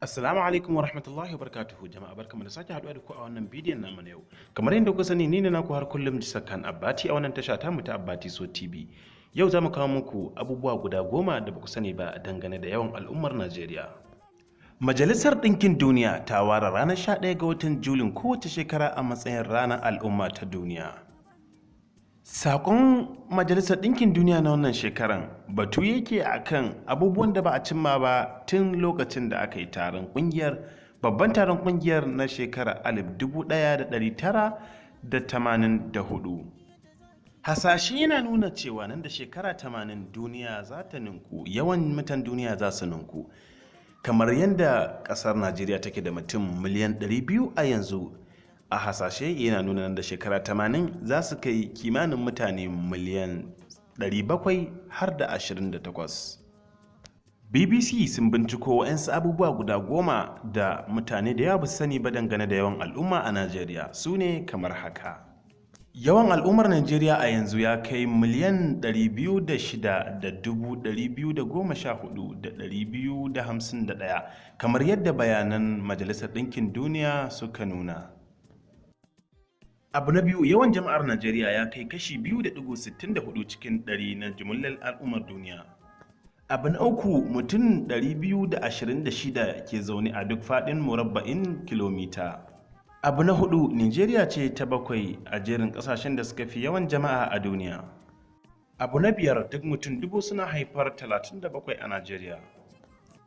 Assalamu alaikum wa rahmatullahi wa barakatuhu. Jama'a, barkamu da sake haduwa da ku a wannan bidiyon namu na yau. Kamar yadda kuka sani, ni ne naku har kullum Jisakan Abbati a wannan tasha ta mu ta Abbati So TV. Yau za mu kawo muku abubuwa guda 10 da ba ku sani ba dangane da yawan al'ummar Najeriya. Majalisar Ɗinkin Duniya ta ware ranar 11 ga watan Julin kowace shekara a matsayin Ranar Al'umma ta Duniya. Sakon Majalisar Ɗinkin Duniya na wannan shekaran batu yake akan abubuwan da ba a cimma ba tun lokacin da aka yi taron ƙungiyar, babban taron ƙungiyar na shekarar 1984. Hasashe yana nuna cewa nan da shekara 80 duniya za ta ninku, yawan mutan duniya za su ninku. Kamar yadda ƙasar Najeriya take da mutum miliyan 200 a yanzu, a hasashe yana nuna nan da shekara 80 za su kai kimanin mutane miliyan 700 har da 28. BBC sun binciko wa'yansu abubuwa guda 10 da mutane da yawa ba su sani ba dangane da yawan al'umma a Najeriya, su ne kamar haka. Yawan al'ummar Najeriya a yanzu ya kai miliyan 206,214,251, kamar yadda bayanan Majalisar Ɗinkin Duniya suka nuna. Abu na biyu, yawan jama'ar Najeriya ya kai kashi 2.64 cikin 100 na jimillar al'ummar duniya. Abu na uku, mutum 226 ke zaune a duk faɗin murabba'in kilomita. Abu na hudu, Nijeriya ce ta bakwai a jerin ƙasashen da suka fi yawan jama'a a duniya. Abu na biyar, duk mutum 1000 suna haifar 37 a Najeriya.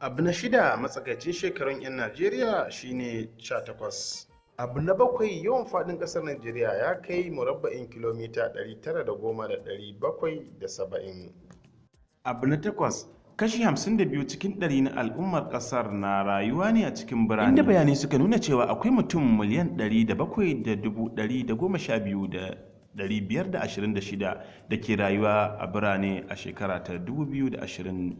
Abu na shida, matsakaicin shekarun 'yan Najeriya shine 18. Abu na bakwai, yawan faɗin ƙasar Najeriya ya kai murabba'in kilomita 910,770. Abu na takwas, kashi 52 cikin 100 na al'ummar ƙasar na rayuwa ne a cikin birane. Inda bayanai suka nuna cewa akwai mutum miliyan 700,112,526 da ke rayuwa a birane a shekara ta 2020.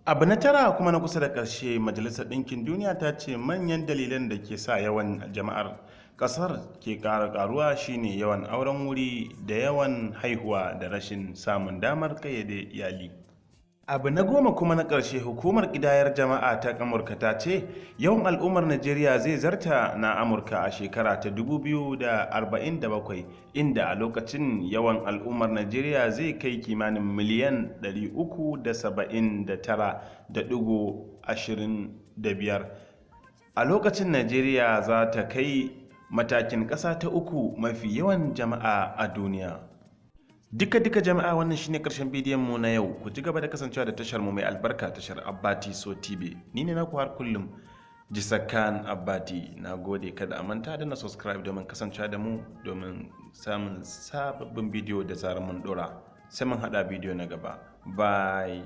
Abu na tara kuma na kusa da ƙarshe, Majalisar Ɗinkin Duniya ta ce manyan dalilan da ke sa yawan jama'ar ƙasar ke ƙara ƙaruwa shine yawan auren wuri da yawan haihuwa da rashin samun damar ƙayyade iyali. Abu na 10 kuma na ƙarshe, Hukumar Ƙidayar Jama'a ta Amurka ta ce yawan al'ummar Najeriya zai zarta na Amurka a shekara ta 2047, inda a lokacin yawan al'ummar Najeriya zai kai kimanin miliyan 379.25. A lokacin Najeriya za ta kai matakin ƙasa ta uku mafi yawan jama'a a duniya. Duka duka jama'a, wannan shine karshen bidiyon mu na yau. Ku ci gaba da kasancewa da tashar mu mai albarka, tashar Abbati So TV. Ni ne naku har kullum, Jisakan Abbati. Na gode. Kada a manta da na subscribe domin kasancewa da mu, domin samun sababbin bidiyo da zarar mun dora. Sai mun hada bidiyo na gaba. Bye.